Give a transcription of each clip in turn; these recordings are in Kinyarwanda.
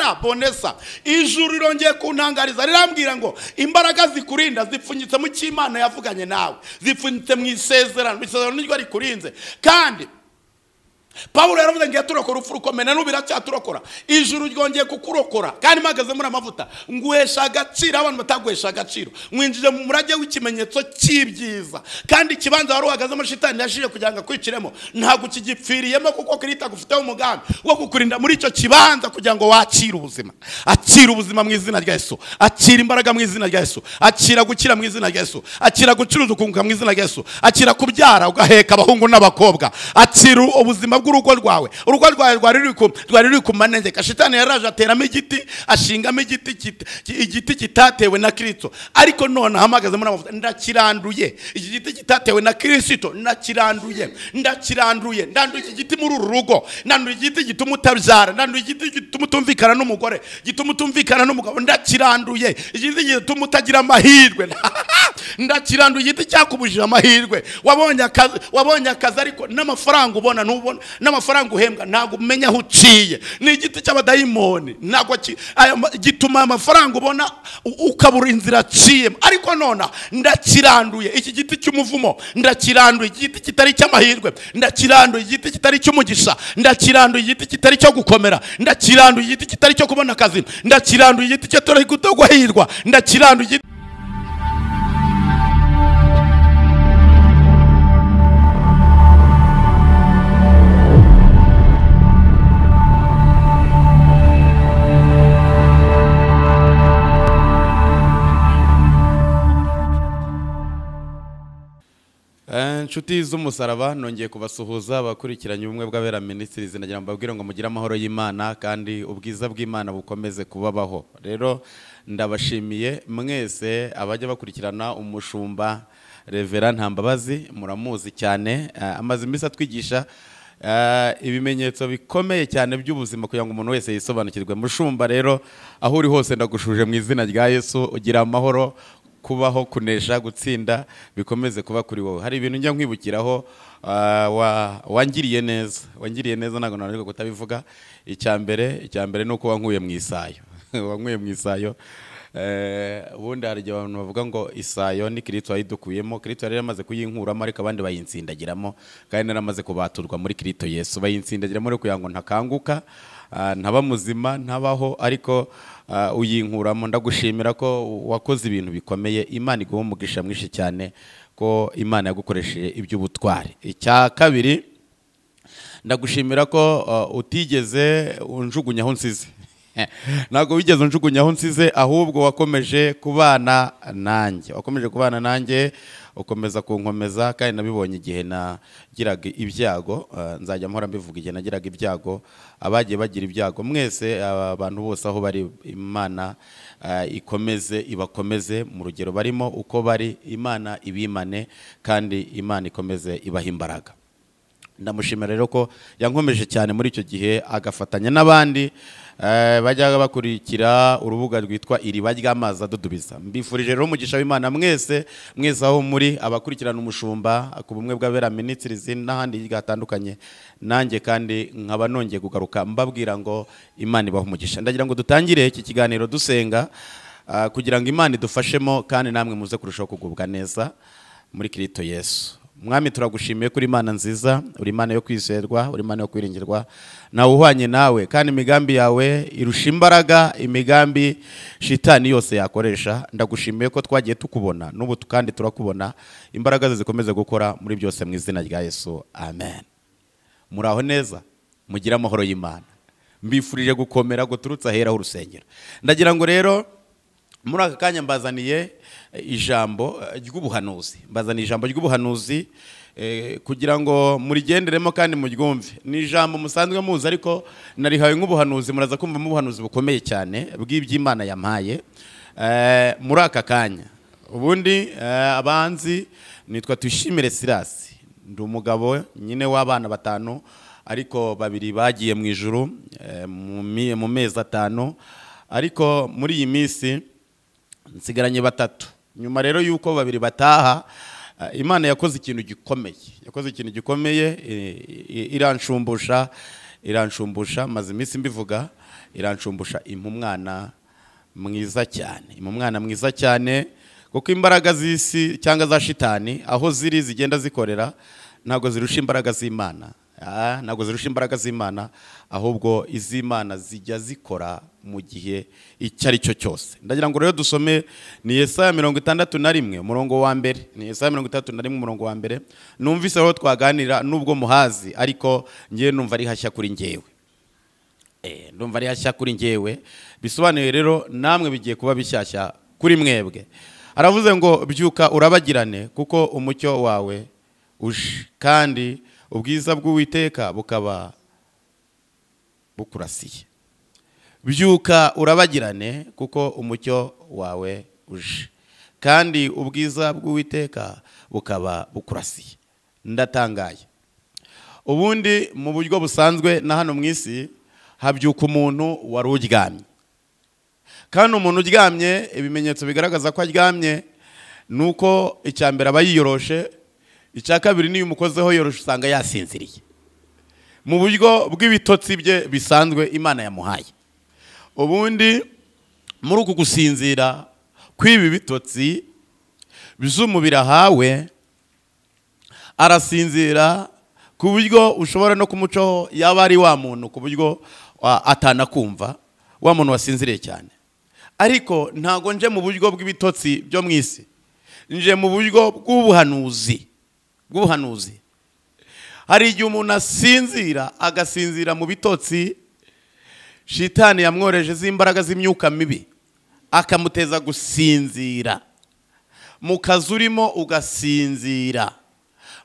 Hosana bonesa. Ijuru rirongeye kuntangariza rirambwira ngo imbaraga zikurinda zipfunyitse mu cy'Imana yavuganye nawe, zipfunyitse mu isezerano, isezerano niryo rikurinze. Kandi Pawulo yaravuze ngo yaturokora urupfu rukomeye, na n'ubu iracyaturokora. Ijuru ryongeye kukurokora kandi mpagaze muri amavuta, nguhesha agaciro abantu bataguhesha agaciro, mwinjije mu murage w'ikimenyetso cy'ibyiza. Kandi ikibanza wari uhagazemo shitani yashije kugira ngo akwiciremo, ntabwo ukigipfiriyemo kuko Kristo agufiteho umugambi wo kukurinda muri icyo kibanza kugira ngo wakire ubuzima. Akira ubuzima mu izina rya Yesu, akira imbaraga mu izina rya Yesu, akira gukira mu izina rya Yesu, akira gucuruza ukunguka mu izina rya Yesu, akira kubyara ugaheka abahungu n'abakobwa, akira ubuzima bw'urugo rwawe. Urugo rwawe rwari ruri ku manegeka. Shitani yaraje ateramo igiti, ashingamo igiti kitatewe na Kristo. Ariko none ahamagaze muri amavuta, ndakiranduye. Iki giti kitatewe na Kristo, ndakiranduye, ndakiranduye. Ndanduye iki giti muri uru rugo, ndanduye igiti gituma utabyara, ndanduye igiti gituma utumvikana n'umugore, gituma utumvikana n'umugabo, ndakiranduye. Igiti gituma utagira amahirwe, ndakiranduye. Igiti cyakubujije amahirwe. Wabonye akazi ariko n'amafaranga ubona ntubona, n'amafaranga uhembwa ntabwo umenya aho uciye. Ni igiti cy'abadayimoni, ntabwo gituma amafaranga ubona ukabura inzira aciyemo. Ariko nona ndakiranduye iki giti cy'umuvumo, ndakiranduye igiti kitari cy'amahirwe, ndakiranduye igiti kitari cy'umugisha, ndakiranduye igiti kitari cyo gukomera, ndakiranduye igiti kitari cyo kubona akazi, ndakiranduye igiti cyo guhirwa, ndakiranduye igiti. Inshuti z'umusaraba, nongeye kubasuhuza abakurikiranye ubumwe bw'abera ministries. Nagira mbabwire ngo mugire amahoro y'Imana kandi ubwiza bw'Imana bukomeze kubabaho. Rero ndabashimiye mwese abajya bakurikirana umushumba Reverend Ntambabazi, muramuzi cyane, amaze iminsi atwigisha ibimenyetso bikomeye cyane by'ubuzima kugira ngo umuntu wese yisobanukirwe. Mushumba rero aho uri hose ndagushuje mu izina rya Yesu, ugira amahoro, kubaho, kunesha, gutsinda bikomeze kuba kuri wowe. Hari ibintu njya nkwibukiraho wangiriye neza, wangiriye neza, ntabwo nananirwa kutabivuga. Icyambere nuko wankuye mu isayo, wankuye mu isayo. Ubundi hari igihe abantu bavuga ngo isayo ni Kristo yayidukuyemo. Kristo yari yamaze kuyinkuramo ariko abandi bayintsindagiramo, kandi naramaze kubaturwa muri Kristo Yesu. Bayintsindagiramo rero kugira ngo ntakanguka, ntaba muzima, ntabaho, ariko uyinkuramo. Ndagushimira ko wakoze ibintu bikomeye. Imana iguhe umugisha mwinshi cyane ko Imana yagukoresheje iby'ubutwari. Icya kabiri, ndagushimira ko utigeze unjugunya aho nsize. Ntabwo wigeze unjugunya aho nsize, ahubwo wakomeje kubana nanjye, wakomeje kubana nanjye, ukomeza kunkomeza. Kandi nabibonye igihe nagiraga ibyago, nzajya mpora mbivuga, igihe nagiraga ibyago, abagiye bagira ibyago mwese, abantu bose aho bari, Imana ikomeze ibakomeze mu rugero barimo, uko bari, Imana ibimane kandi Imana ikomeze ibaha imbaraga. Ndamushimira rero ko yankomeje cyane muri icyo gihe, agafatanya n'abandi bajyaga bakurikira urubuga rwitwa Iriba ry'amazi adudubiza. Mbifurije rero umugisha w'Imana mwese mwese aho muri, abakurikirana umushumba ku bumwe bw'abera ministries n'ahandi gatandukanye. Nanjye kandi nkaba nongeye kugaruka mbabwira ngo Imana ibahe umugisha. Ndagira ngo dutangire iki kiganiro dusenga kugira ngo Imana idufashemo kandi namwe muze kurushaho kugubwa neza muri Kristo Yesu. Mwami, turagushimiye kuri Imana nziza, uri Imana yo kwizerwa, uri Imana yo kwiringirwa, nawe uhwanye nawe, kandi imigambi yawe irusha imbaraga imigambi shitani yose yakoresha. Ndagushimiye ko twagiye tukubona n'ubu kandi turakubona, imbaraga ze zikomeze gukora muri byose mu izina rya Yesu, amen. Muraho neza, mugire amahoro y'Imana. Mbifurije gukomera guturutse ahera h'urusengero. Ndagira ngo rero muri aka kanya mbazaniye ijambo ry'ubuhanuzi, mbazaniye ijambo ry'ubuhanuzi kugira ngo murigenderemo kandi muryumve. Ni ijambo musanzwe muzi ariko narihawe nk'ubuhanuzi, muraza kumva mu buhanuzi bukomeye cyane bw'iby'Imana yampaye muri aka kanya. Ubundi abanzi nitwa Tuyishimire Silas, ndi umugabo nyine w'abana batanu, ariko babiri bagiye mu ijuru mu mezi 5, ariko muri iyi minsi nsigaranye batatu. Nyuma rero yuko babiri bataha, Imana yakoze ikintu gikomeye, yakoze ikintu gikomeye, iranshumbusha, iranshumbusha, maze iminsi mbivuga, Iranshumbusha, impa umwana mwiza cyane, impa umwana mwiza cyane, kuko imbaraga z'isi cyangwa za shitani aho ziri zigenda zikorera ntabwo zirusha imbaraga z'Imana. Ntabwo zirusha imbaraga z'Imana, ahubwo iz'Imana zijya zikora mu gihe icyo ari cyo cyose. Ndagira ngo rero dusome ni Yesaya 61 umurongo wa mbere. Ni Yesaya 61 umurongo wa mbere. Numvise aho twaganira nubwo muhazi, ariko ngiye numva ari hashya kuri ngewe. Ndumva ari hashya kuri ngewe, bisobanuye rero namwe bigiye kuba bishyashya kuri mwebwe. Aravuze ngo byuka urabagirane kuko umucyo wawe uje, kandi ubwiza bw'Uwiteka bukaba bukurasiye. Byuka urabagirane kuko umucyo wawe uje, kandi ubwiza bw'Uwiteka bukaba bukurasiye. Ndatangaye. Ubundi mu buryo busanzwe na hano mu isi habyuka umuntu wari uryamye. Kandi umuntu uryamye, ibimenyetso bigaragaza ko aryamye nuko icya mbere aba yiyoroshe, icya kabiri niyo umukozeho yoroshe usanga yasinziriye mu buryo bw'ibitotsi bye bisanzwe Imana yamuhaye. Ubundi muri uku gusinzira kw'ibi bitotsi by'umubiri ahawe, arasinzira ku buryo ushobora no kumucaho yaba ari wa muntu ku buryo atanakumva, wa muntu wasinziriye cyane. Ariko ntago nje mu buryo bw'ibitotsi byo mu isi, nje mu buryo bw'ubuhanuzi. Bw'ubuhanuzi. Hari igihe umuntu asinzira, agasinzira mu bitotsi shitani yamworeje z'imbaraga z'imyuka mibi, akamuteza gusinzira. Mu kazi urimo ugasinzira,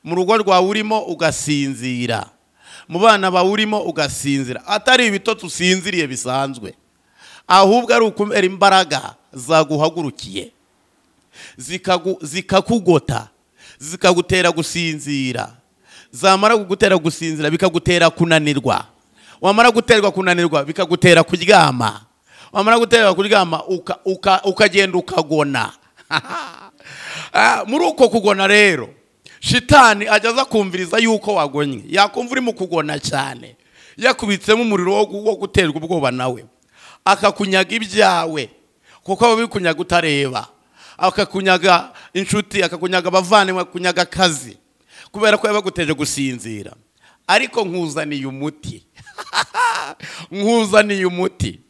mu rugo rwawe urimo ugasinzira, mu bana bawe urimo ugasinzira. Atari ibitotsi usinziriye bisanzwe, ahubwo ari ukumera imbaraga zaguhagurukiye zikakugota, zikagutera gusinzira. Zamara kugutera gusinzira bikagutera kunanirwa, wamara guterwa kunanirwa bikagutera kuryama, wamara guterwa kuryama ukagenda ukagona. Muri uko kugona rero shitani ajaza kumviriza yuko wagonye, yakumva uri mu kugona cyane, yakubitsemo umuriro wo guterwa ubwoba nawe, akakunyaga ibyawe kuko abo bikunyaga utareba, akakunyaga inshuti, akakunyaga abavandimwe, akakunyaga akazi, kubera ko yabaguteje gusinzira. Ariko nkuzaniye umuti. Nkuzaniye umuti.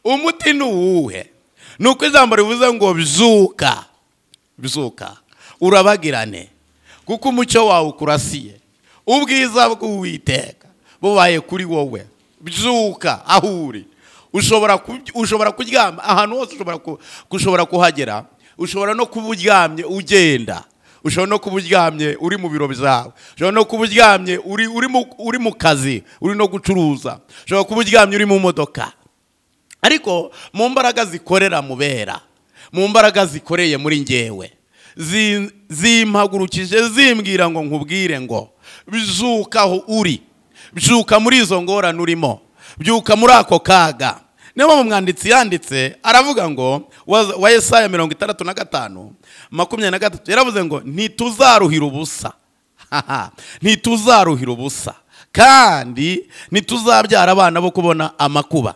Umuti ni uwuhe? Nuko ijambo rivuze ngo byuka, byuka urabagirane kuko umucyo wawe ukurasiye, ubwiza bw'Uwiteka bubaye kuri wowe. Byuka aho uri. Ushobora kuryama ahantu hose, ushobora kuhagera, ushobora no kuba uryamye ugenda, ushobora no kuba uryamye uri mu biro byawe, ushobora no kuba uryamye uri mu kazi, uri no gucuruza, ushobora kuba uryamye uri mu modoka. Ariko mu mbaraga zikorera mubera, mu mbaraga zikoreye muri ngewe, zimpagurukije zimbwira ngo nkubwire ngo byuka aho uri, byuka muri izo ngorane urimo, byuka muri ako kaga. Niyo mpamvu umwanditsi yanditse aravuga ngo wa Yesaya 65:23 yaravuze ngo ntituzaruhira ubusa, ntituzaruhira ubusa, kandi ntituzabyara abana bo kubona amakuba,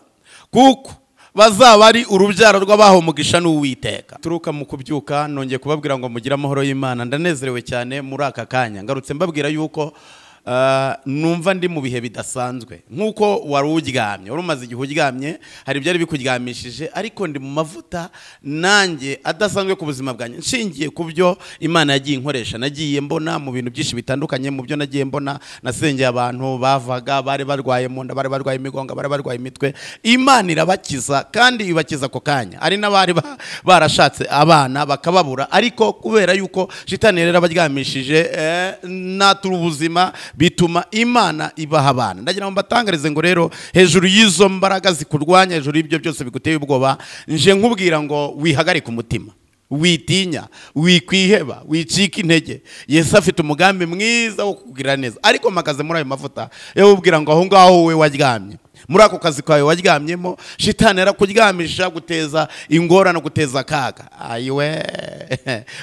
kuko bazaba ari urubyaro rw'abaho umugisha n'Uwiteka. Turuka mu kubyuka nongeye kubabwira ngo mugire amahoro y'Imana. Ndanezerewe cyane muri aka kanya, ngarutse mbabwira yuko numva ndi mu bihe bidasanzwe. Nkuko wari uryamye, wari umaze igihe uryamye, hari ibyari bikuryamishije, ariko ndi mu mavuta nanjye adasanzwe ku buzima bwanjye, nshingiye ku byo Imana yagiye inkoresha. Nagiye mbona mu bintu byinshi bitandukanye, mu byo nagiye mbona, nasengeye abantu bavaga, bari barwaye mu nda, bari barwaye imigongo, bari barwaye imitwe, Imana irabakiza kandi ibakiza ako kanya. Ari n'abari barashatse abana bakababura, ariko kubera yuko shitani rero abaryamishije natura ubuzima, bituma Imana ibaha abana. Ndagira ngo mbatangarize ngo rero hejuru y'izo mbaraga zikurwanya, hejuru y'ibyo byose biguteye ubwoba, nje nkubwira ngo wihagarike umutima, witinya, wikwiheba, wicika intege. Yesu afite umugambi mwiza wo kukugira neza. Ariko mpagaze muri ayo mavuta yabubwira ngo aho ngaho wowe waryamye, muri ako kazi kawe waryamyemo, shitani yarakuryamisha guteza ingorane, guteza akaga. Ayiwe,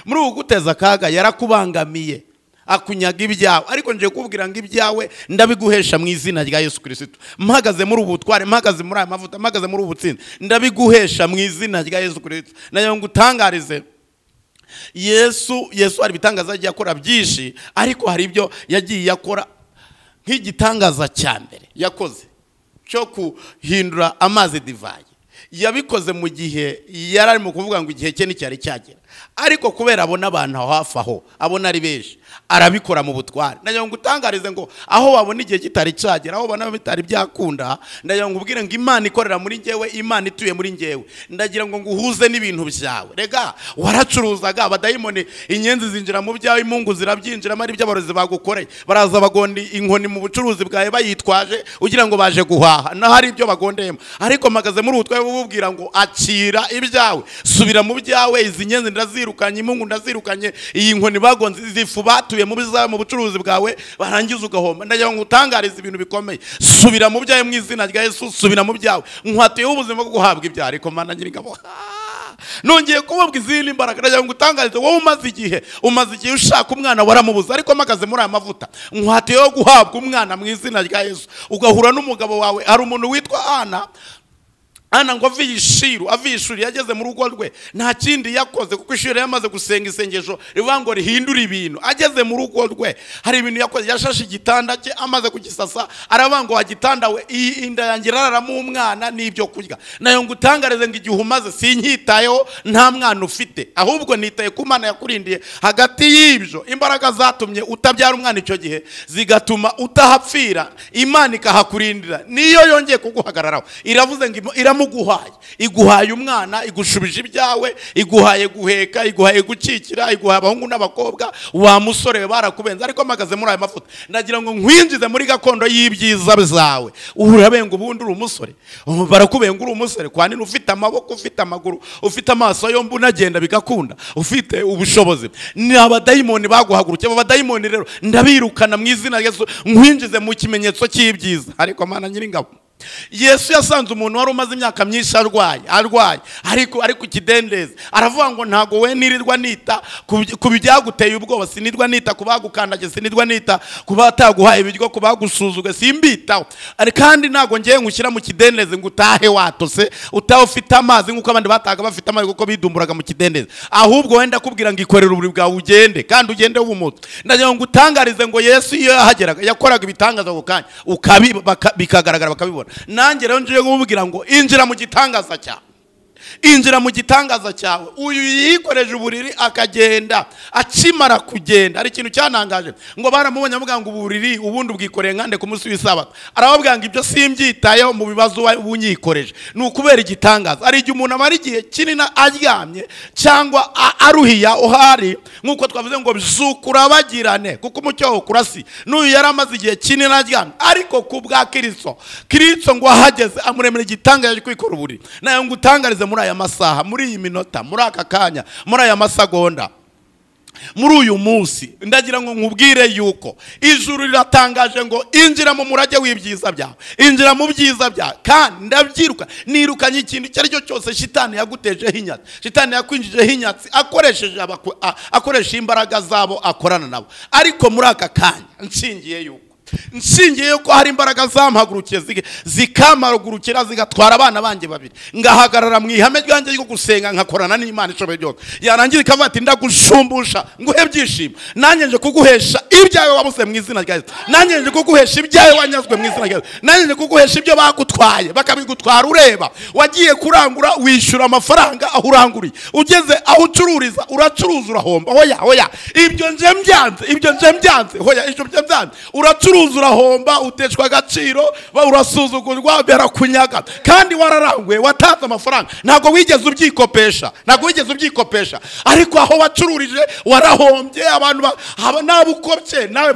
muri uku guteza akaga yarakubangamiye, Akunyaga ibyawe, ariko nje kubwira ngo ibyawe ndabiguhesha mu izina rya Yesu Kristo. Mpagaze muri ubutware, mpagaze muri aya mavuta, mpagaze muri ubutsinzi, ndabiguhesha mu izina rya Yesu Kristo. Nayo ngutangarize, Yesu hari ibitangaza yagiye akora byinshi, ariko hari ibyo yagiye akora nk'igitangaza cya mbere yakoze cyo kuhindura amazi divayi. Yabikoze mu gihe yari arimo kuvuga ngo igihe cye nticyari cyagera, ariko kubera abona abantu hafi aho, abona ari benshi, arabikora mu butware. Ndagira ngo utangarize ngo aho wabona igihe kitari cyagera, aho ubona bitari byakunda, ndagira ngo ubwire ngo Imana ikorera muri njyewe, Imana ituye muri njyewe. Ndagira ngo nguhuze n'ibintu byawe. Rega waracuruzaga, abadayimoni inyenzi zinjira mu byawe, imungu zirabyinjiramo, ari by'abarozi bagukoreye, baraza bagonda inkoni mu bucuruzi bwawe bayitwaje ugira ngo baje guhaha, naho ari ibyo bagondeyemo. Ariko mpagaze muri ubutware bubwira ngo akira ibyawe, subira mu byawe, izi nyenzi ndazirukanye, imungu ndazirukanye, iyi nkoni bagonze, izifu batuye mu bizawe mu bucuruzi bwawe, barangiza ugahomba. Ndagira ngo utangarize ibintu bikomeye. Subira mu byawe mu izina rya Yesu, subira mu byawe. Nkwatuye ubuzima bwo guhabwa ibyawe, ariko Mana nyiringabo, nongeye kubabwa izindi mbaraga. Ndagira ngo utangarize wowe umaze igihe ushaka umwana waramubuza, ariko mpagaze muri aya mavuta, nkwatuye yo guhabwa umwana mu izina rya Yesu. Ugahura n'umugabo wawe. Hari umuntu witwa Ana. Ana ngo aviye ishiru, aviye ishuri, yageze mu rugo rwe nta kindi yakoze, kuko ishuri yamaze gusenga isengesho rivuga ngo rihindure ibintu. Ageze mu rugo rwe hari ibintu yakoze, yashashe igitanda cye, amaze kugisasa aravuga ngo wagitanda we, iyi inda yanjye irararamo umwana n'ibyo kurya. Nayo ngo utangarize ngo igihe umaze sinyitayeho, nta mwana ufite, ahubwo nitaye ku Mana yakurindiye. Hagati y'ibyo imbaraga zatumye utabyara umwana icyo gihe zigatuma utahapfira, Imana ikahakurindira. Niyo yongeye kuguhagararaho, iravuze ngo iramuguhaye, iguhaye umwana, igushubije ibyawe, iguhaye guheka, iguhaye gukikira, iguhaye abahungu n'abakobwa. Wa musore barakubenza, ariko mpagaze muri aya mavuta, ndagira ngo nkwinjize muri gakondo y'ibyiza byawe. Urabenga ubundi uri umusore, barakubenga uri umusore, kwa nini ufite amaboko, ufite amaguru, ufite amaso yombi, unagenda bigakunda, ufite ubushobozi. Ni abadayimoni baguhagurukiye. Abo badayimoni rero ndabirukana mu izina rya Yesu, nkwinjize mu kimenyetso cy'ibyiza. Ariko Mana nyiringabo, Yesu yasanze umuntu wari umaze imyaka myinshi arwaye ariko ari ku kidendezi, aravuga ngo ntago we nirirwa nita ku byaguteye ubwoba, sinirwa nita ku bagukandagiye, sinirwa nita ku bataguhaye ibiryo, ku bagusuzuga, simbitaho. Kandi ntago ngiye ngushyira mu kidendezi ngo utahe watose, utahe ufite amazi nk'uko abandi bataga bafite amazi kuko bidumburaga mu kidendezi, ahubwo wenda kubwira ngo ikorere uburiri bwawe ugende, kandi ugende w'umutwe. Ndagira ngo utangarize ngo Yesu iyo yahageraga yakoraga ibitangaza ako kanya, bikagaragara bakabibona. Nanjye rero ngiye kumubwira ngo injira mu gitangaza cyawe, injira mu gitangaza cyawe. Uyu yikoreje uburiri akagenda, akimara kugenda hari ikintu cyanangaje, ngo baramubonye avuga ngo uburiri ubundi ubwikoreye nkande ku munsi w'isabato. Arababwira ngo ibyo simbyitayeho, mu bibazo ubunyikoreje ni ukubera igitangaza. Ari igihe umuntu amara igihe kinini aryamye cyangwa aruhiya uhari, nk'uko twavuze ngo bizukurabagirane, kuko umucyo kurasi. N'uyu yari amaze igihe kinini aryamye, ariko ku bwa Kristo, Kristo ngo ahageze amuremera igitangaza cyo kwikora uburiri. Nayo ngo utangarize muri aya masaha, muri iyi minota, muri aka kanya, muri aya masegonda, muri uyu munsi, ndagira ngo nkubwire yuko ijuru riratangaje ngo injira mu murage w'ibyiza byawe, injira mu byiza byawe. Kandi ndabyiruka, nirukanye ikintu icyo ari cyo cyose shitani yagutejeho inyatsi, shitani yakwinjijeho inyatsi, akoresheje imbaraga zabo akorana nabo. Ariko muri aka kanya nshingiye yuko hari imbaraga zampagurukiye zikampagurukira zigatwara abana banjye babiri, ngahagarara mu ihame ryanjye ryo gusenga, nkakorana n'Imana ishoboye byose, yarangira ikavuga ati ndagushumbusha nguhe byishimo, nanjye nje kuguhesha ibyawe wabuze mu izina rya Yesu, nanjye nje kuguhesha ibyawe wanyazwe mu izina rya Yesu, nanjye nje kuguhesha ibyo bagutwaye bakabigutwara ureba. Wagiye kurangura wishyura amafaranga aho uranguriye, ugeze aho ucururiza uracuruza urahomba. Hoya hoya, ibyo nje mbyanze, ibyo nje mbyanze, hoya ibyo nje mbyanze. Uracuruza urahomba, uteshwa agaciro, urasuzugurwa, barakunyaga, kandi wararanguye, watanze amafaranga, ntabwo wigeze ubyikopesha, ntabwo wigeze ubyikopesha, ariko aho wacururije warahombye, abantu nabukopye nawe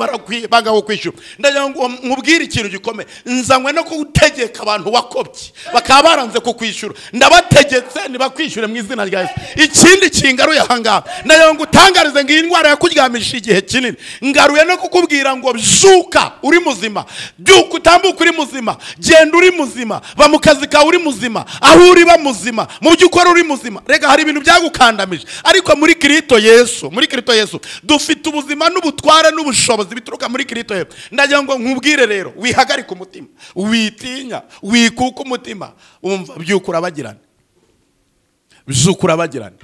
bagakwishyura. Ndagira ngo nkubwire ikintu gikomeye, nzanywe no kugutegeka abantu wakopye bakaba baranze kukwishyura, ndabategetse ntibakwishyure mu izina rya Yesu. Ikindi Ikindi kingaruye ahangaha, nayo ngo utangarize ngo iyi ndwara yakuryamishije igihe kinini, ngaruye no kukubwira ngo byuka uri muzima, byuka utambuka uri muzima, genda uri muzima, ba mu kazi kawe uri muzima, aho uri ba muzima, mu byo ukora uri muzima. Rega hari ibintu byagukandamije, ariko muri Kristo Yesu, muri Kristo Yesu dufite ubuzima n'ubutware n'ubushobozi bituruka muri Kristo Yesu. Ndagira ngo nkubwire rero, wihagarike umutima, witinya, wikuka umutima, umva byuka urabagirana, byuka urabagirana.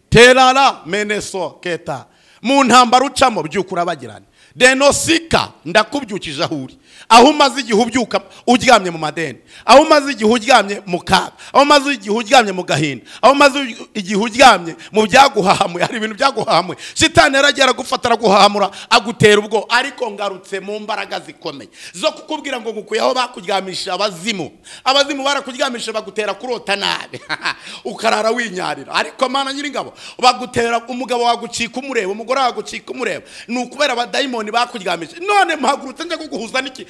Terara meneso keta, mu ntambara ucamo byuka urabagirana. Denosika, ndakubyukije aho uri, aho umaze igihe ubyuka uryamye mu madeni, aho umaze igihe uryamye mu kaga, aho umaze igihe uryamye mu gahinda, aho umaze igihe uryamye mu byaguhahamuye. Hari ibintu byaguhahamuye, shitani yaragiye aragufata araguhahamura, agutera ubwo. Ariko ngarutse mu mbaraga zikomeye zo kukubwira ngo ngukuye aho bakuryamishije abazimu. Abazimu barakuryamishije bagutera kurota nabi ukarara winyarira, ariko Mana nyiringabo bagutera umugabo wagucika umureba, umugore wagucika umureba, ni ukubera abadayimoni bakuryamije. None mpagurutse nje kuguhuza n'iki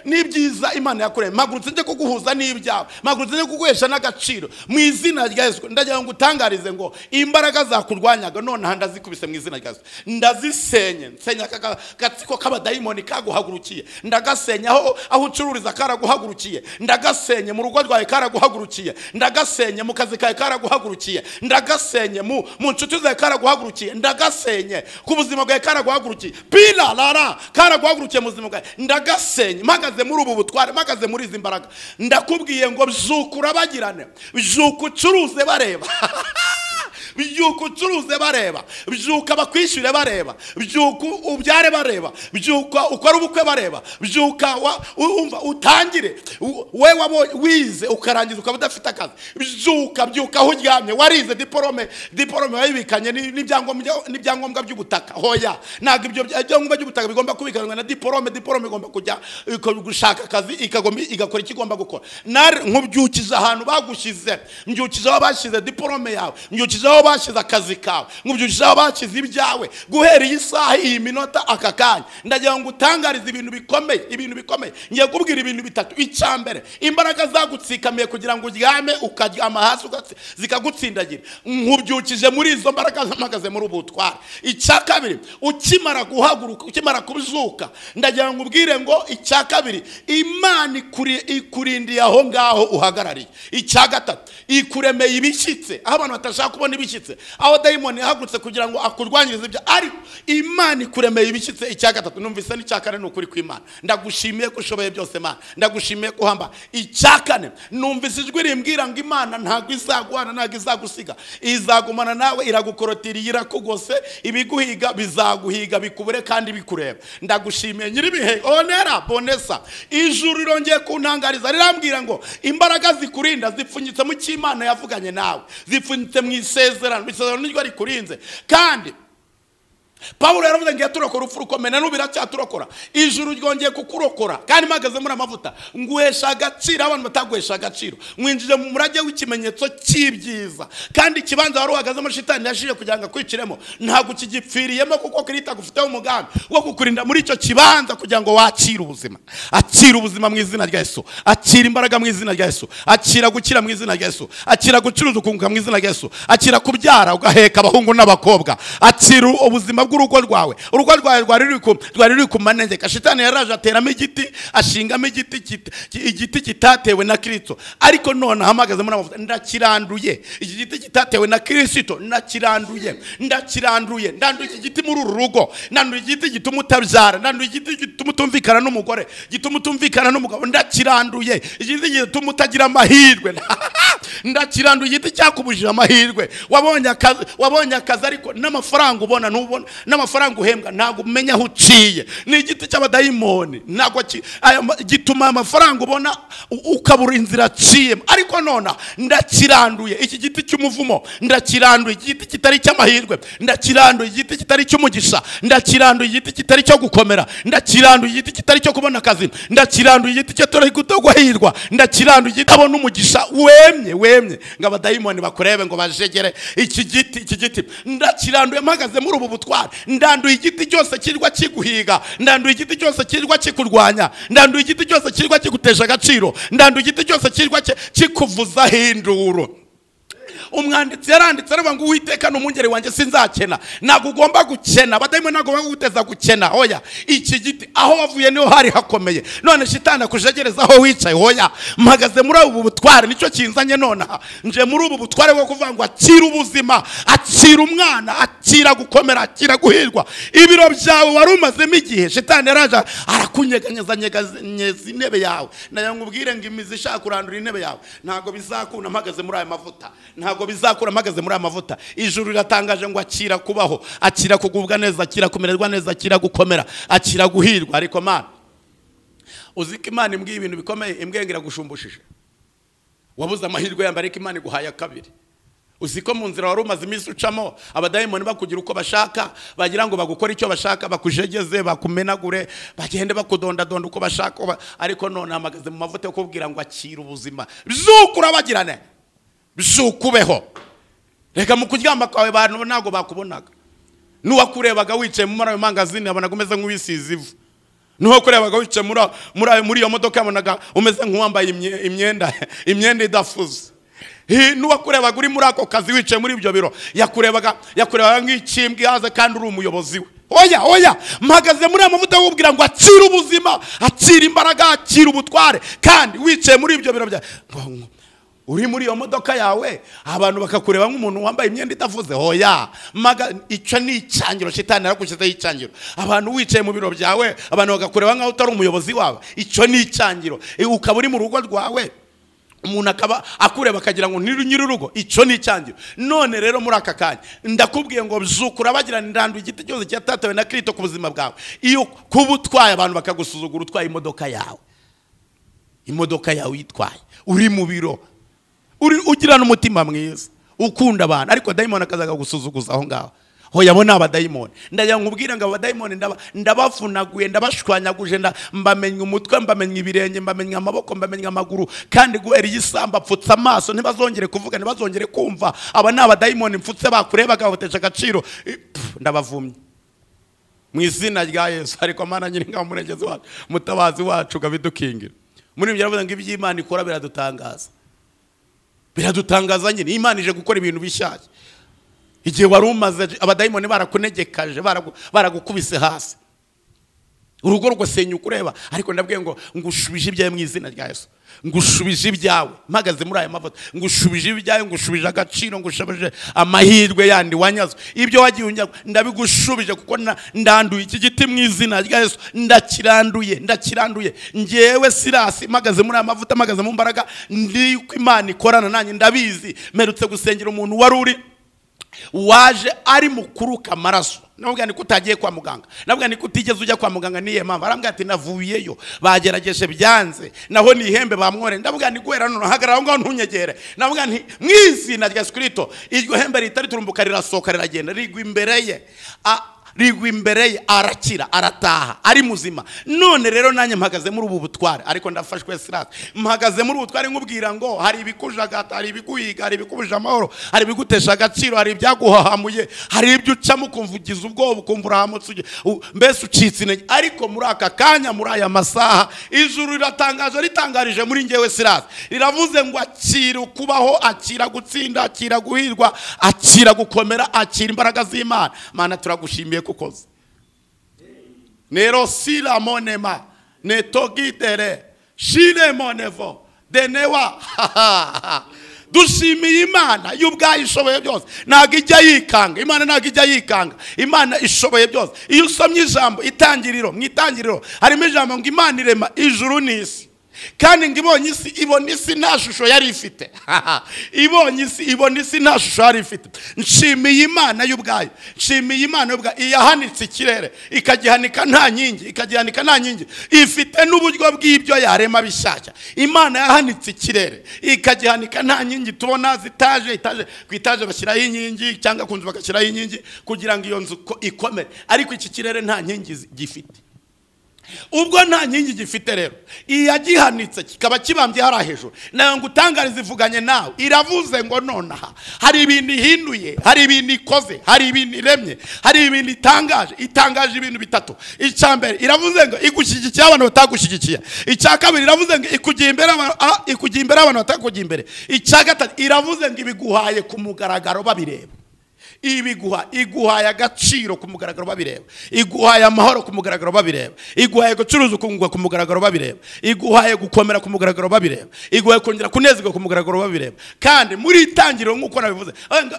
n'ibyiza Imana yakuremye, mpagurutse nje kuguhuza n'ibyawe, mpagurutse nje kuguhesha n'agaciro mu izina rya Yesu. Ndagira ngo utangarize ngo imbaraga zakurwanyaga none aha ndazikubise mu izina rya Yesu, ndazisenye. Nsenya gatsiko k'abadayimoni kaguhagurukiye, ndagasenya aho ucururiza karaguhagurukiye, ndagasenye mu rugo rwawe karaguhagurukiye, ndagasenye mu kazi kawe karaguhagurukiye, ndagasenye mu nshuti zawe karaguhagurukiye, ndagasenye ku buzima bwawe karaguhagurukiye, pila lara karaguhagurukiye mu buzima bwawe, ndagasenye. Mpagaze muri ubu butware, mpagaze muri izi mbaraga, ndakubwiye ngo byuka urabagirane, byuka ucuruze bareba byuka ucuruze bareba, byuka bakwishyure bareba, byuka ubyare bareba, byuka ukora ubukwe bareba, byuka umva utangire we wize ukarangiza ukaba udafite akazi, byuka byuka aho uryamye warize diporome, diporome wayibikanye n'ibyangombwa by'ubutaka. Hoya, ntabwo ibyo byangombwa by'ubutaka bigomba kubikanwa na diporome. Diporome igomba kujya gushaka akazi, igakora icyo igomba gukora. Nkubyukiza ahantu bagushyize, mbyukiza aho bashyize diporome yawe, mbyukiza aho bashyize akazi kawe, nkubyukije aho bashyize ibyawe. Guhera iyi saha, iyi minota, aka kanya, ndagira ngo utangarize ibintu bikomeye, ibintu bikomeye. Ngiye kubwira ibintu bitatu. Icya mbere, imbaraga zagutsikamiye kugira ngo uryame ukaryama hasi zikagutsindagira, nkubyukije muri izo mbaraga mpagaze muri ubu butware. Icya kabiri, ukimara guhaguruka, ukimara kubyuka, ndagira ngo ubwire ngo icya kabiri, Imana ikurindiye aho ngaho uhagarariye. Icya gatatu, ikuremeye ibishyitse, aho abantu batashaka kubona ibishyitse, aho dayimoni yahagurutse kugira ngo akurwanyirize ibyo, ariko Imana ikuremeye ibishyitse. Icya gatatu, numvise n'icya kane, ni ukuri kw'Imana. Ndagushimiye ko ushoboye byose Mana, ndagushimiye ko uhamba. Icya kane, numvise ijwi rimbwira ngo Imana ntabwo izaguhana, ntabwo izagusiga, izagumana nawe, iragukorotiriye, irakugose, ibiguhiga bizaguhiga bikubure kandi bikureba. Ndagushimiye nyiribihe onera bonesa. Ijuru rirongeye kuntangariza rirambwira ngo imbaraga zikurinda zipfunyitse mu cy'Imana yavuganye nawe, zipfunyitse mu isezerano, isezerano niryo rikurinze. Kandi Pawulo yaravuze ngo yaturokora urupfu rukomeye, na n'ubu iracyaturokora. Ijuru ryongeye kukurokora, kandi mpagaze muri amavuta nguhesha agaciro abantu bataguhesha agaciro, mwinjije mu murage w'ikimenyetso cy'ibyiza. Kandi ikibanza wari uhagazemo shitani yashije kugira ngo akwiciremo, ntabwo ukigipfiriyemo, kuko Kristo agufiteho umugambi wo kukurinda muri icyo kibanza kugira ngo wakire ubuzima. Akira ubuzima mu izina rya Yesu, akira imbaraga mu izina rya Yesu, akira gukira mu izina rya Yesu, akira gucuruza ukunguka mu izina rya Yesu, akira kubyara ugaheka abahungu n'abakobwa, akira ubuzima bw'urugo rwawe. Urugo rwawe rwari ruri ku manegeka. Shitani yaraje ateramo igiti, ashingamo igiti kitatewe na Kristo, ariko none ahamagaze muri amavuta, ndakiranduye. Iki giti kitatewe na Kristo ndakiranduye, ndakiranduye, ndanduye iki giti muri uru rugo, ndanduye igiti gituma utabyara, ndanduye igiti gituma utumvikana n'umugore, gituma utumvikana n'umugabo, ndakiranduye. Igiti gituma utagira amahirwe, ndakiranduye. Igiti cyakubujije amahirwe. Wabonye akazi ariko n'amafaranga ubona ntubona, n'amafaranga uhembwa ntabwo umenya aho uciye. Ni igiti cy'abadayimoni, ntabwo gituma amafaranga ubona ukabura inzira aciyemo. Ariko nona ndakiranduye iki giti cy'umuvumo, ndakiranduye igiti kitari cy'amahirwe, ndakiranduye igiti kitari cy'umugisha, ndakiranduye igiti kitari cyo gukomera, ndakiranduye igiti kitari cyo kubona akazi, ndakiranduye igiti cyo guhirwa, ndakiranduye igiti abona umugisha wemye wemye ngo abadayimoni bakurebe ngo bajegere iki giti, iki giti ndakiranduye. Mpagaze muri ubu butware, ndanduye igiti cyose kirwa kiguhiga, ndanduye igiti cyose kirwa kikurwanya, ndanduye igiti cyose kirwa kigutesha agaciro, ndanduye igiti cyose kirwa kikuvuza hinduro. Umwanditsi yaranditse aravuga ngo Uwiteka ni umwungeri wanjye sinzakena. Ntabwo ugomba gukena, abadayimoni ntabwo baguteza gukena. Oya, iki giti aho wavuye niho hari hakomeye, none shitani akujegereza aho wicaye. Oya, mpagaze muri ubu butware, nicyo kinzanye nonaha. Nje muri ubu butware bwo kuvuga ngo akira ubuzima, akira umwana, akira gukomera, akira guhirwa. Ibiro byawe wari umazemo igihe, shitani yaraje arakunyeganyeza nyeganyeza intebe yawe. Nayo nkubwire ngo imizi ishaka kurandura intebe yawe ntabwo bizakunda mpagaze muri aya mavuta, ntabwo bizakura mpagaze muri aya mavuta. Ijuru riratangaje ngo akira kubaho, akira kugubwa neza, akira kumererwa neza, akira gukomera, akira guhirwa. Ariko Mana, uziko Imana imbwiye ibintu bikomeye, imbwiye ngo iragushumbushishe. Wabuze amahirwe ya mbere, ariko Imana iguhaye kabiri. Uziko mu nzira wari umaze iminsi ucamo abadayimoni bakugira uko bashaka, bagira ngo bagukore icyo bashaka, bakujegeze, bakumenagure, bagende bakudondadonda uko bashaka. Ariko none hamagaze mu mavuta yo kubwira ngo akira ubuzima, byuka urabagirane, byuka ubeho. Reka mu kuryama kwawe abantu ntabwo bakubonaga. N'uwakurebaga wicaye muri ayo mangazini yabonaga umeze nk'uwisize ivu. N'uwakurebaga wicaye muri iyo modoka yabonaga umeze nk'uwambaye imyenda idafuze. N'uwakurebaga uri muri ako kazi wicaye muri ibyo biro yakurebaga nk'ikimbwa ihaze kandi uri umuyobozi we. Oya, oya, mpagaze muri aya mavuta wubwira ngo akira ubuzima, akira imbaraga, akira ubutware. Kandi wicaye muri ibyo biro bya uri muri iyo modoka yawe abantu bakakureba nk'umuntu wambaye imyenda idafuze. Oya, icyo ni icyangiro, shitani yaragushyizeho icyangiro. Abantu wicaye mu biro byawe abantu bakakureba nk'aho utari umuyobozi wawe, icyo ni icyangiro. Ukaba uri mu rugo rwawe umuntu akaba akureba akagira ngo ni nyir'urugo, icyo ni icyangiro. None rero muri aka kanya ndakubwiye ngo byukura bagirana indandu igiti cyose cyatatawe na Kristo ku buzima bwawe. Iyo kuba utwaye abantu bakagusuzugura, utwaye imodoka yawe, imodoka yawe uyitwaye uri mu biro, uri ugirana umutima mwiza, ukunda abantu, ariko dayimoni akazaga gusuzuguza aho ngaho. Hoya bo n'abadayimoni. Ndagira nkubwira ngo abadayimoni ndabafunaguye, ndabashwanyaguje, mbamenya umutwe, mbamenya ibirenge, mbamenya amaboko, mbamenya amaguru. Kandi guhera iyi samba pfutse amaso, ntibazongere kuvuga, ntibazongere kumva. Aba ni abadayimoni mfutse, bakurebaga babatesha agaciro. Ndabavumye mu izina rya Yesu. Ariko Mana nyiri ngabo, murengezi wacu, mutabazi wacu, gabidukingira. Muri ibyo yaravuze ngo iby'Imana ikora biradutangaza, biradutangaza nyine. Imana ije gukora ibintu bishyashya. Igihe wari umaze abadayimoni barakunegekaje, baragukubise hasi, urugo rugasenyuka ureba. Ariko ndabwiye ngo ngushubije ibyawe mu izina rya Yesu, ngushubije ibyawe mpagaze muri aya mavuta, ngushubije ibyawe, ngushubije agaciro, ngushubije amahirwe yandi wanyazwe, ibyo wagiye unyagwa ndabigushubije, kuko ndanduye iki giti mu izina rya Yesu, ndakiranduye, ndakiranduye. Ngewe Sirasi mpagaze muri aya mavuta, mpagaze mu mbaraga, ndi ko Imana ikorana nanjye ndabizi. Mperutse gusengera umuntu wari uri waje ari mukuruka amaraso. Nabwo ni kutagiye kwa muganga, nabwo ni kutigeze ujya kwa muganga, niye mpamvu? Arambwira ati navuyeyo bagerageje byanze, naho ni ihembe bamwore. Ndavuga ni guhera none hagarara aho ngaho ntunyegere. Ndavuga nti mu izina rya Yesu Kristo iryo hembe ritari turumbuka rirasohoka riragenda rigwa imbere ye, rigwa imbere ye, arakira, arataha ari muzima. None rero nanjye mpagaze muri ubu butware, ariko ndafashwe Sirasi, mpagaze muri ubu butware nkubwira ngo hari ibikujagata, hari ibikuhiga, hari ibikubuje amahoro, hari ibigutesha agaciro, hari ibyaguhahamuye, hari ibyo ucamo ukumva ugize ubwoba, ukumva urahamutse, mbese ucitse intege. Ariko muri aka kanya, muri aya masaha, ijuru riratangaje, ritangarije muri ngewe Sirasi, riravuze ngo akira ukubaho, akira gutsinda, akira guhirwa, akira gukomera, akira imbaraga z'Imana. Mana turagushimiye kukoze nero sila monema netogitere shile monevo denewa. Dushimiye Imana y'ubwayo ishoboye byose, ntabwo ijya yikanga. Imana ntabwo ijya yikanga, Imana ishoboye byose. Iyo usomye ijambo itangiriro, mu itangiriro harimo ijambo ngo Imana irema ijuru n'isi, kandi ngo ibonye isi, ibona isi nta shusho yari ifite. Ibonye isi, ibona isi nta shusho yari ifite. Nshimiye Imana y'ubwayo, nshimiye Imana y'ubwayo iyahanitse ikirere, ikagihanika nta nkingi, ikagihanika nta nkingi, ifite n'uburyo bw'ibyo yarema bishyashya. Imana yahanitse ikirere ikagihanika nta nkingi. Tubona zitaje, itaje ku itaje bashyiraho inkingi, cyangwa ku nzu bagashyiraho inkingi kugira ngo iyo nzu ikomere, ariko iki kirere nta nkingi gifite. Ubwo nta nkingi gifite rero iyagihanitse kikaba kibambye hara hejuru, nayo ngo utangarize ivuganye nawe, iravuze ngo nonaha hari ibintu ihinduye, hari ibintu ikoze, hari ibintu iremye, hari ibintu itangaje. Itangaje ibintu bitatu. Icya mbere iravuze ngo igushyigikiye abantu batagushyigikiye. Icya kabiri iravuze ngo ikugiye imbere ikugiye imbere abantu batakugiye imbere. Icya gatatu iravuze ngo ibiguhaye ku mugaragaro babireba. Ibiguha iguhaye agaciro ku mugaragaro babireba, iguhaye amahoro ku mugaragaro babireba, iguhaye gucuruza ukunguka ku mugaragaro babireba, iguhaye gukomera ku mugaragaro babireba, iguhaye kongera kunezerwa ku mugaragaro babireba. Kandi muri itangiriro nk'uko nabivuze,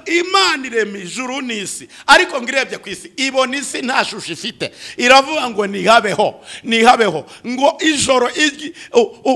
Imana irema ijuru n'isi, ariko ngo irebye ku isi ibona isi nta shusho ifite, iravuga ngo nihabeho, nihabeho. Ngo ijoro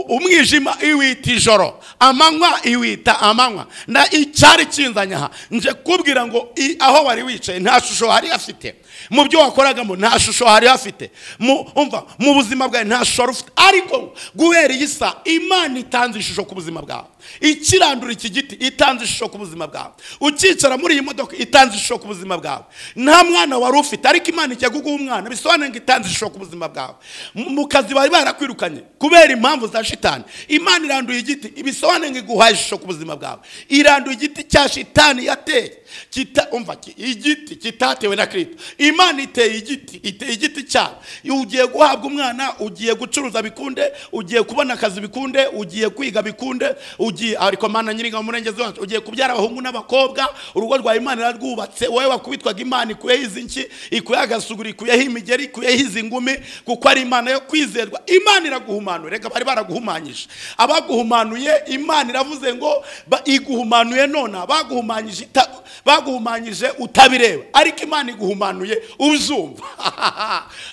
umwijima iwita ijoro, amanywa iwita amanywa. Na icyari kinzanye aha nje kubwira ngo aho wari wicaye nta shusho hari afite, mu byo wakoragamo nta shusho hari afite, mu buzima bwawe nta shusho ufite, ariko guhera iyi saa Imana itanze ishusho ku buzima bwawe. Ikirandura iki giti itanze ishusho ku buzima bwawe, ukicara muri iyi modoka itanze ishusho ku buzima bwawe. Nta mwana wari ufite ariko Imana ijya kuguha umwana, bisobanuye ngo itanze ishusho ku buzima bwawe. Mu kazi bari barakwirukanye kubera impamvu za shitani, Imana iranduye igiti, bisobanuye ngo iguhaye ishusho ku buzima bwawe. Iranduye igiti cya shitani yateye, umva igiti kitatewe na Kristo. Imana iteye igiti, iteye igiti cyawe. Ugiye guhabwa umwana, ugiye gucuruza bikunde, ugiye kubona akazi bikunde, ugiye kwiga bikunde, ugiye ariko Mana nyiringa murengezi wacu, ugiye kubyara abahungu n'abakobwa, urugo rwa Imana irarwubatse. Wowe wakubitwaga Imana ikuyeho izi nki, ikuyeho agasuguri, ikuyeho imigeri, ikuyeho izi ngumi, kuko ari Imana yo kwizerwa. Imana iraguhumanura. Reka bari baraguhumanyije, abaguhumanuye Imana iravuze ngo iguhumanuye none, baguhumanyije baguhumanyije utabireba, ariko Imana iguhumanuye uzumva.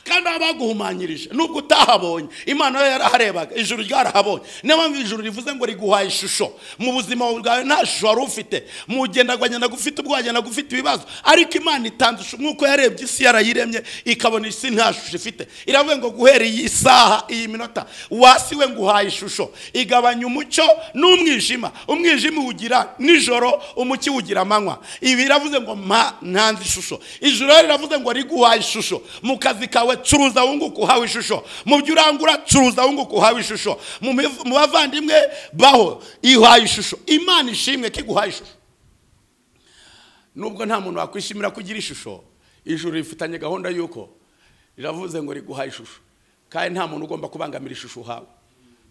Kandi abaguhumanyirije nubwo utahabonye, Imana yo yaraharebaga, ijuru ryarahabonye. Niyo mpamvu ijuru rivuze ngo riguhaye ishusho. Mu buzima bwawe nta shusho wari ufite, mu gendagwanya gufite ubwagenda gufite ibibazo, ariko Imana itanze ishusho. Nk'uko yarebye isi yarayiremye ikabona isi nta shusho ifite, iravuga ngo guhera iyi saha iyi minota wasiwe nguhaye ishusho. Igabanya umucyo n'umwijima, umwijima uwugira nijoro, umucyo uwugira amanywa. Ibi iravuze ngo mpa ntanze ishusho. Ijuru riravuze ngo riguhaye ishusho. Mu kazi kawe curuza wunguka uhawe ishusho, mu byo urangura curuza wunguka uhawe ishusho, mu bavandimwe baho ihaye ishusho. Imana ishimwe ko iguhaye ishusho. Nubwo nta muntu wakwishimira kugira ishusho, ijuru rifitanye gahunda yuko riravuze ngo riguhaye ishusho, kandi nta muntu ugomba kubangamira ishusho uhawe,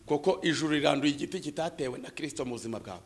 kuko ijuru riranduye igiti kitatewe na Kristo mu buzima bwawe.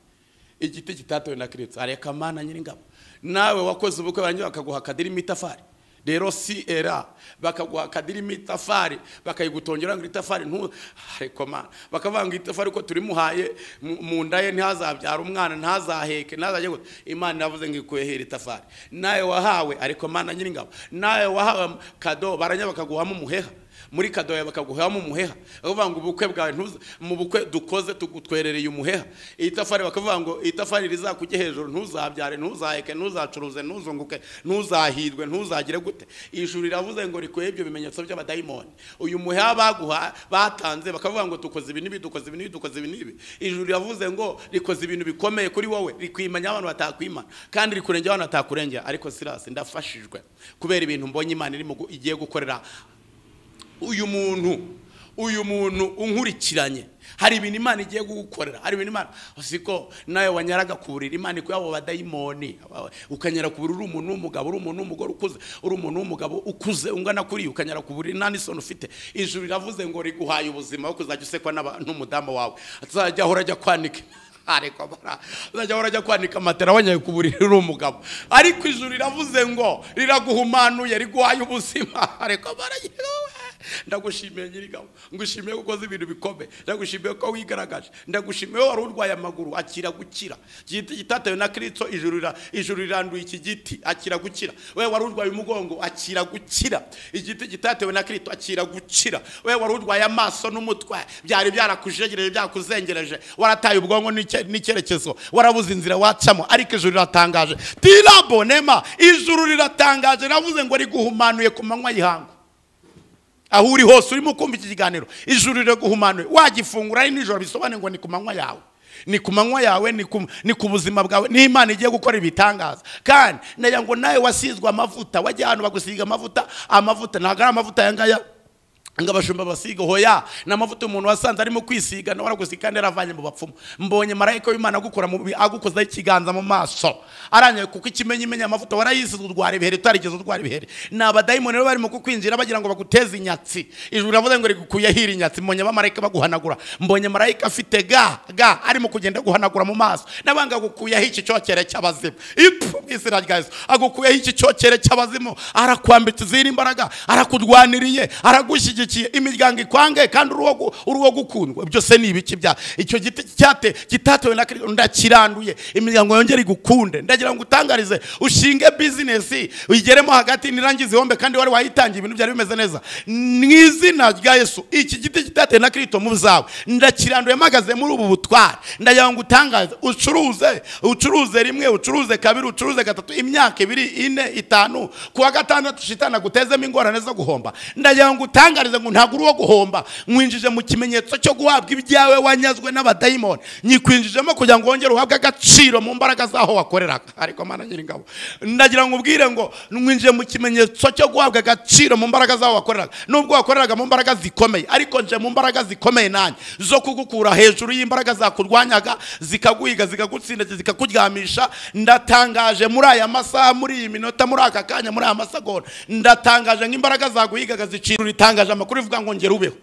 Igiti kitatewe na Kristo. Areka Mana nyiringabo, nawe wakoze ubukwe barangiza bakaguha akadirimo itafari, rero si era bakaguha akadirimo itafari, bakayigutongera ngo itafari ntu, ariko Mana bakavuga ngo itafari ko turimuhaye mu nda ye ntihazabyara umwana, ntazaheke, ntazajye gute. Imana iravuze ngo ikuye itafari. Nawe wahawe, ariko Mana nyiringabo, nawe wahawe kado baranya bakaguhamo umuheha, muri kado yawe bakaguhamo umuheha, bakavuga ngo ubukwe bwawe ntuza mu bukwe dukoze tugutwerereye umuheha. Itafari bakavuga ngo itafari rizakujye hejuru, ntuzabyare, ntuzaheke, ntuzacuruze, ntuzunguke, ntuzahirwe, ntuzagire gute. Ijuru riravuze ngo rikuye ibyo bimenyetso by'abadayimoni. Uyu muheha baguha batanze bakavuga ngo dukoze ibi n'ibi, dukoze ibi n'ibi, dukoze ibi n'ibi. Ijuru riravuze ngo rikoze ibintu bikomeye kuri wowe, rikwimanya abantu batakwimana, kandi rikurengera abantu batakurengera. Ariko Silas, ndafashijwe kubera ibintu mbonye Imana irimo igiye gukorera uyu muntu unkurikiranye. Hari ibintu Imana igiye gukorera, hari ibintu Imana usiko nawe wanyaraga kuburira Imana ikuyabo badayimoni, ukanyara kuburira umuntu w'umugabo, uri umuntu w'umugore ukuze, uri umuntu w'umugabo ukuze ungana kuri, ukanyara kuburira nta n'isoni ufite. Ijuru riravuze ngo riguhaye ubuzima bwo kuzajya usekwa n'umudamu wawe, azajya ahora ajya kwanika, ariko bara azajya ahora ajya kwanika matera wanyaye kuburira uri umugabo. Ariko ijuru riravuze ngo riraguhumanuye, riguhaye ubuzima. Ariko bara ndagushimiye nyirigabo, ngushimiye ko ukoze ibintu bikomeye, ndagushimiye ko wigaragaje, ndagushimiye wari urwaye amaguru akira gukira. Igiti gitatewe na Kristo, ijuru riranduye iki giti akira gukira. Wewe wari urwaye umugongo akira gukira. Igiti gitatewe na Kristo akira gukira. Wewe wari urwaye amaso n'umutwe byari byarakujegereje, byakuzengereje, warataye ubwonko n'icyerekezo, warabuze inzira wacamo, ariko ijuru riratangaje. Tirabonema, ijuru riratangaje, ravuze ngo riguhumanuye ku manywa y'ihangu. Aho uri hose urimo kumva iki kiganiro, ijuru riraguhumanuye. Wagifungura ari nijoro bisobanuye ngo ni ku manywa yawe, ni ku manywa yawe, ni ku buzima bwawe. Ni Imana igiye gukora ibitangaza. Kandi nagira ngo nawe wasizwe amavuta, wajya ahantu bagusiga amavuta, amavuta ntabwo ari amavuta aya ngaya Ngo abashumba basiga, hoya, ni amavuta umuntu wasanze arimo kwisiga nawe aragusiga kandi yaravanye mu bapfumu. Mbonye marayika w'Imana agukora agukozaho ikiganza mu maso, aranyaye kuko ikimenyi imenya amavuta warayisize urwara ibiheri utarigeze urwara ibiheri. Ni abadayimoni rero barimo kukwinjira bagira ngo baguteze inyatsi. Ijuru riravuze ngo rigukuye hiri inyatsi. Mbonye abamarayika baguhanagura, mbonye marayika afite ga arimo kugenda guhanagura mu maso, nabanga agukuyeho iki cyokere cy'abazimu. Ipfu mu izina rya Yesu, agukuyeho iki cyokere cy'abazimu, arakwambitse izindi imbaraga, arakurwaniriye, aragushyigikiye. Imiryango ikwange kandi uruwo gukundwa. Byose ni ibiki bya icyo giti cyate kitatewe na Kristo, ndakiranduye. Imiryango yongere igukunde. Ndagira ngo utangarize ushinge business uyigeremo hagati nirangize ihombe kandi wari wayitangiye ibintu byari bimeze neza. Mu izina rya Yesu, iki giti kitatewe na Kristo mu zawe ndakiranduye, mpagaze muri ubu butware. Ndagira ngo utangaze ucuruze, ucuruze rimwe, ucuruze kabiri, ucuruze gatatu, imyaka 2, 4, 5, kuwa gatandatu shitana gutezemo ingorane zo guhomba. Ndagira ngo utangarize ngo ntabwo uri uwo guhomba, mwinjije mu kimenyetso cyo guhabwa ibyawe wanyazwe n'abadayimoni. Nyikwinjijemo kugira ngo wongere uhabwe agaciro mu mbaraga zaho wakoreraga. Ariko Mana nyiringabo, ndagira ngo ubwire ngo mwinjije mu kimenyetso cyo guhabwa agaciro mu mbaraga zaho wakoreraga. Nubwo wakoreraga mu mbaraga zikomeye, ariko nje mu mbaraga zikomeye nanjye zo kugukura hejuru y'imbaraga zakurwanyaga, zikaguhiga, zikagutsinda, zikakuryamisha. Ndatangaje muri aya masaha, muri iyi minota, muri aka kanya, muri aya masegonda, ndatangaje nk'imbaraga zaguhigaga zicira. Ritangaje amakuru ivuga ngo ngera ubeho.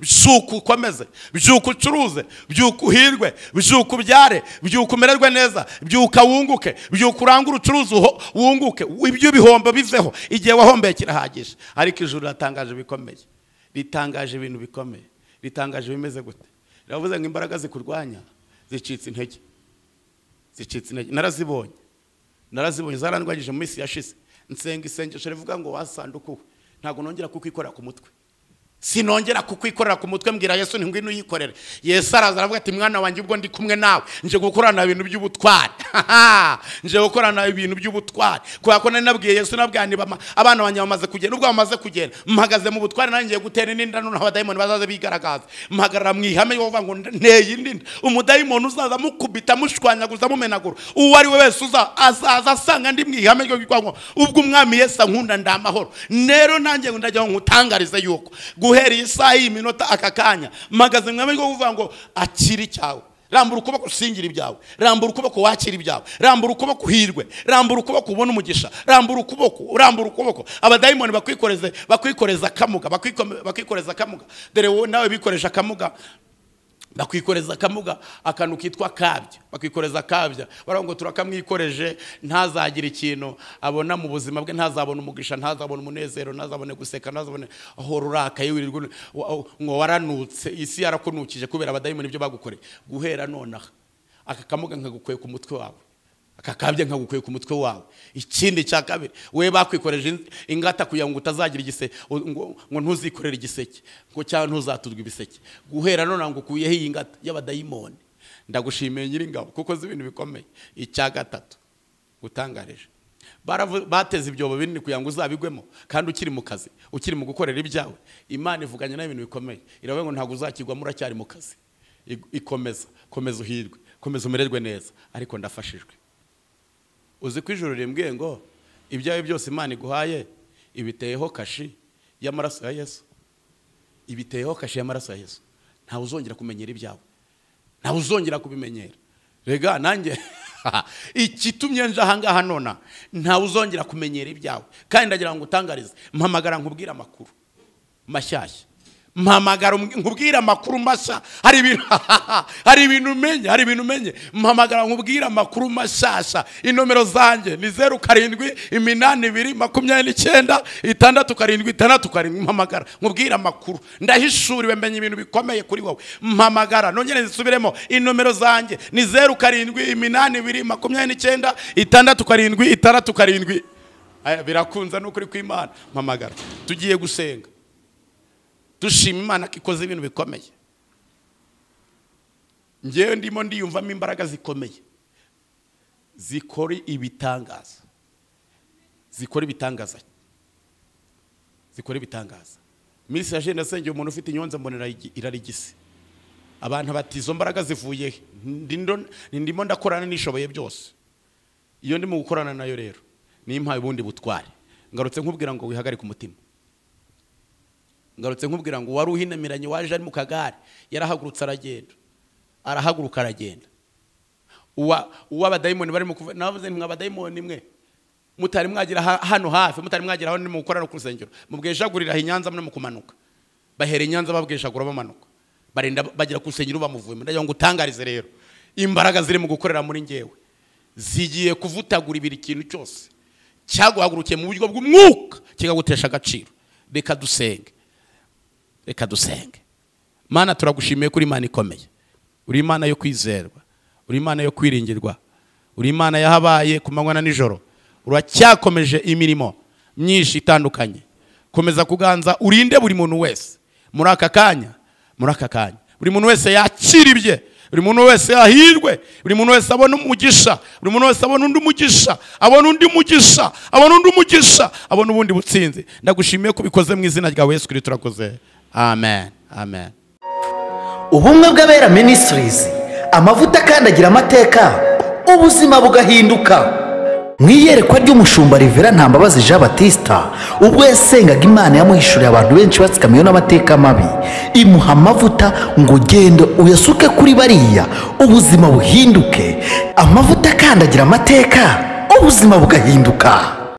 Byuka ukomeze, byuka ucuruze, byuka uhirwe, byuka ubyare, byuka umererwe neza, byuka wunguke, byuka urangure ucuruze wunguke, ibyo bihombo biveho. Igihe wahombeye kirahagije. Ariko ijuru riratangaje bikomeye, ritangaje ibintu bikomeye, ritangaje bimeze gute. Riravuze ngo imbaraga zikurwanya zicitse intege, zicitse intege. Narazibonye, narazibonye, zarandwanyije mu minsi yashize. Nsenga isengesho rivuga ngo wasanduku, ntabwo nongera kukwikorera ku mutwe. Sinongera kukwikorera ku mutwe, mbwira Yesu nti ngwino uyikorere. Yesu araza aravuga ati mwana wanjye ubwo ndi kumwe nawe nje gukorana ibintu by'ubutwari. Nje gukorana ibintu by'ubutwari. Kubera ko nari nabwiye Yesu, nabwiye nti abana banjye bamaze kugenda, ubwo bamaze kugenda mpagaze mu butwari, nanjye ngiye gutera indi nda, noneho abadayimoni bazaze bigaragaza. Mpagarara mu ihame yo kuvuga ngo nteye indi nda. Umudayimoni uzaza mukubita, mushwanyaguza, mumenagura, uwo ari we wese azaza asanga ndi mu ihame ryo kuvuga ngo ubwo umwami Yesu ankunda ndamahoro. Rero nanjye ndagira ngo nkutangarize yuko guhera isaha y'iminota aka kanya mpagaze mu ihame ryo kuvuga ngo akira icyawe. Rambura ukuboko usingira ibyawe, rambura ukuboko wakira ibyawe, rambura ukuboko uhirwe, rambura ukuboko ubone umugisha, rambura ukuboko, rambura ukuboko. Abadayimoni bakwikoreze, bakwikoreza akamuga, bakwikoreza akamuga. Dore wowe nawe bikoresha akamuga, bakwikoreza akamuga, akantu kitwa kabya, bakwikoreza kabya. Baravuga ngo turakamwikoreje, ntazagira ikintu abona mu buzima bwe, ntazabona umugisha, ntazabona umunezero, ntazabone guseka, ntazabone aho rurakaye wirirwa ngo waranutse, isi yarakunukije kubera abadayimoni ibyo bagukoreye. Guhera nonaha aka kamuga nkagukuye ku mutwe wawe, aka kabya nkagukuye ku mutwe wawe. Ikindi cya kabiri, we bakwikoreje ingata kugira ngo utazagira igise, ngo ntuzikorere igiseke, ngo cyangwa ntuzaturwe ibiseke. Guhera nonaha ngo ukuyeho iyi ngata y'abadayimoni. Ndagushimiye nyiringabo kuko uzi ibintu bikomeye. Icya gatatu utangarije, bateze ibyobo binini kugira ngo uzabigwemo kandi ukiri mu kazi, ukiri mu gukorera ibyawe. Imana ivuganye nawe ibintu bikomeye, iravuga ngo ntabwo uzakigwamo uracyari mu kazi. Ikomeza, komeza uhirwe, komeza umererwe neza. Ariko ndafashijwe. Uzi ko ijuru rimbwiye ngo ibyawe byose Imana iguhaye ibiteyeho kashi y'amaraso ya Yesu, ibiteyeho kashi y'amaraso ya Yesu. Ntawe uzongera kumenyera ibyawe, ntawe uzongera kubimenyera. Rega nanjye ikitumye nje aha ngaha nona, ntawe uzongera kumenyera ibyawe. Kandi ndagira ngo utangarize, mpamagara nkubwire amakuru mashyashya, mpamagara nkubwire amakuru mashya. Hari ibintu hari ibintu umenye, hari ibintu umenye. Mpamagara nkubwire amakuru mashyashya. Inomero zanjye ni 0 7 8 2 29 6 7 6 7. Mpamagara nkubwire amakuru, ndahishuriwe mbenye ibintu bikomeye kuri wowe. Mpamagara nongere nzisubiremo, inomero zanjye ni 0 7 8 2 29 6 7 6 7. Aya birakunza n'ukuri kw'Imana. Mpamagara, tugiye gusenga dushima Imana ko ikoze ibintu bikomeye. Njyewe ndimo ndiyumvamo imbaraga zikomeye zikora ibitangaza, zikora ibitangaza, zikora ibitangaza. Minsi ya jene nasengeye umuntu ufite inyonza mbonera irarigise. Abantu bati izo mbaraga zivuye he? Ndimo ndakorana nishoboye byose. Iyo ndimo gukorana nayo rero nimpaye ubundi butware. Ngarutse nkubwira ngo wihagarike umutima. Ngarutse nkubwira ngo wari uhinamiranye waje ari mu kagare, yarahagurutse aragenda, arahaguruka aragenda. Uw'abadayimoni barimo kuva, navuze nti mw'abadayimoni mwe mutari mwagira hano hafi, mutari mwagira aho mu gukora no ku rusengero, mubwejagurira i Nyanza no mu kumanuka, bahera i Nyanza babwejagura bamanuka, barenda bagera ku rusengero bamuvuyemo. Ndagira ngo utangarize rero, imbaraga ziri mu gukorera muri njyewe zigiye kuvutagura ibiri kintu cyose cyaguhagurukiye mu buryo bw'umwuka kikagutesha agaciro. Reka dusenge, reka dusenge. Mana, turagushimiye kuri Imana ikomeye, uri Imana yo kwizerwa, uri Imana yo kwiringirwa, uri Imana yahabaye ku manywa na nijoro, uracyakomeje imirimo myinshi itandukanye. Komeza kuganza, urinde buri muntu wese muri aka kanya, muri aka kanya buri muntu wese yakira ibye, buri muntu wese yahirwe, buri muntu wese abona umugisha, buri muntu wese abona undi mugisha, abona undi mugisha, abona undi mugisha, abona ubundi butsinzi. Ndagushimiye ko ubikoze mu izina ryawe Yesu Kristo, turakoze. Amen, amen. Ubumwe bw'Abera Ministries, amavuta akandagira amateka, ubuzima bugahinduka. Mu iyerekwa ry'umushumba Rivera Ntambabazi Jean Baptista, ubwo yasengaga Imana yamuhishuriye abantu benshi batsikamiwe n'amateka mabi, imuha amavuta ngo genda uyasuke kuri bariya, ubuzima buhinduke. Amavuta akandagira amateka, ubuzima bugahinduka.